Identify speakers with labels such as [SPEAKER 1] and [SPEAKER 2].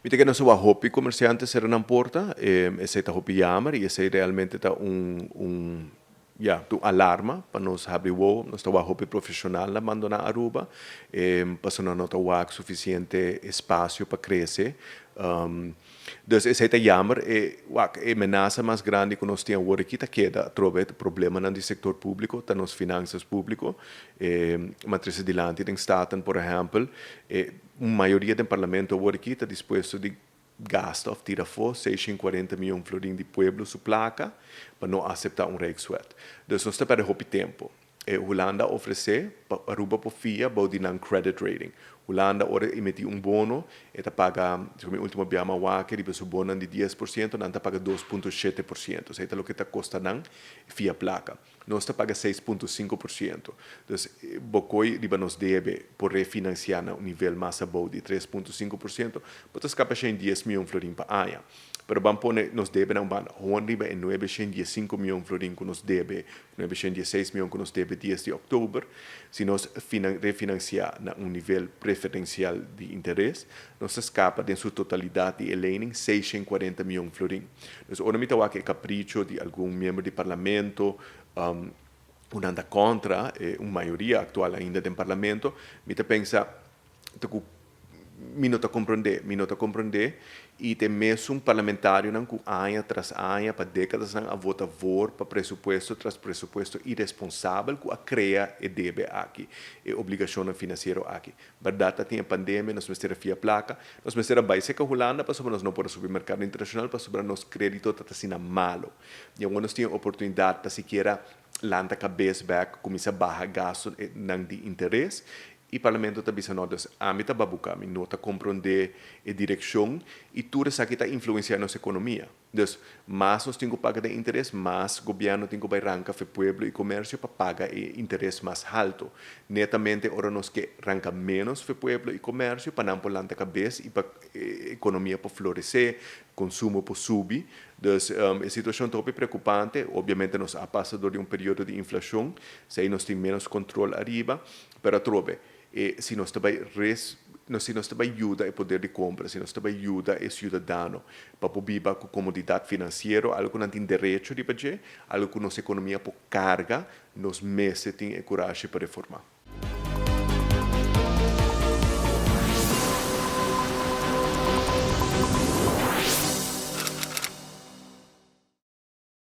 [SPEAKER 1] Mi ta kere nos a wak hopi komersiante sera nan porta, esei ta hopi yamer i esei realmente ta un un ya ta un alarma pa nos habri wowo. Nos ta wak hopi profeshonalnan bandoná Aruba pasobra nan no ta wak sufisiente espasio pa krese. Dus esei ta yamer. E wak e menasa mas grandi ku nos tin awor aki ta keda atrobe e problemanan di sektor públiko, ta nos finansas públiko. E matrese dilanti den Staten por ehèmpel e Un mayoria den parlamento awor aki ta dispuesto di gasta of tira afó 640 mion florin di pueblo su placa pa no acepta un Rijkswet. Dus nos ta perde hopi tempo. E Hulanda a ofrece pa Aruba por fia bou di nan credit rating. Hulanda ora e emiti un bono e ta paga, segun mi ultimo biaha mawake riba su bononan di 10%, nan ta paga 2.7%. Esei ta loke ta costa nan fia placa. Nos ta paga 6.5%. Dus bo koe riba nos debe por refinansiá na un nivel mas abou di 3.5%, bo ta skapa 110 mion florin pa aña. Pero ban pone nos debe na un banda. Hoon riba e 915 mion florin ku nos debe, 916 mion ku nos debe 10 di òktober, si nos refinansiá na un nivel preferensial di interes, nos ta skapa den su totalidat di e lening 640 mion florin. Dus ora mi ta wak e kapricho di algun miembro di parlamento, ku nan ta kontra, un mayoria aktual ainda den parlamento, mi ta pensa ku mi no ta komprondé, mi no ta komprondé i te mesun parlamentarionan ku aña tras aña pa dékadasnan a vota voor pa presupuesto tras presupuesto iresponsabel ku a krea e debe aki, e obligashonnan finansiero aki. Bèrdat ta tin e pandemia, nos mester a fia plaka, nos mester a bai seka Hulanda pasobra nos no por a subi merkado internashonal pasobra nos krédito ta asina malo. I awor nos tin e oportunidat pa sikiera lanta kabes bèk, kuminsá baha gastunan di interes i parlamento ta bisa no, dus ami ta babuká, mi no ta komprondé e direkshon i tur esaki ta influensiá nos ekonomia. Dus mas nos tin ku paga den interes, mas gobièrnu tin ku bai ranka fe pueblo i komersio pa paga e interes mas haltu. Netamente ora nos ke ranka ménos fe pueblo i komersio pa nan por lanta kabes i pa ekonomia por floresé, konsumo por subi. Dus e situashon ta hopi preokupante. Obviamente nos a pasa dor di un periodo di inflashon, esei nos tin ménos kontrol ariba, pero atrobe e si nos ta bai res no si nos ta bai yuda e poder di kompra, si nos ta bai yuda e siudadano pa por biba ku komodidat finansiero, algu ku nan tin derecho riba dje, algu ku nos ekonomia por karga, nos mester tin e kurashi pa reformá.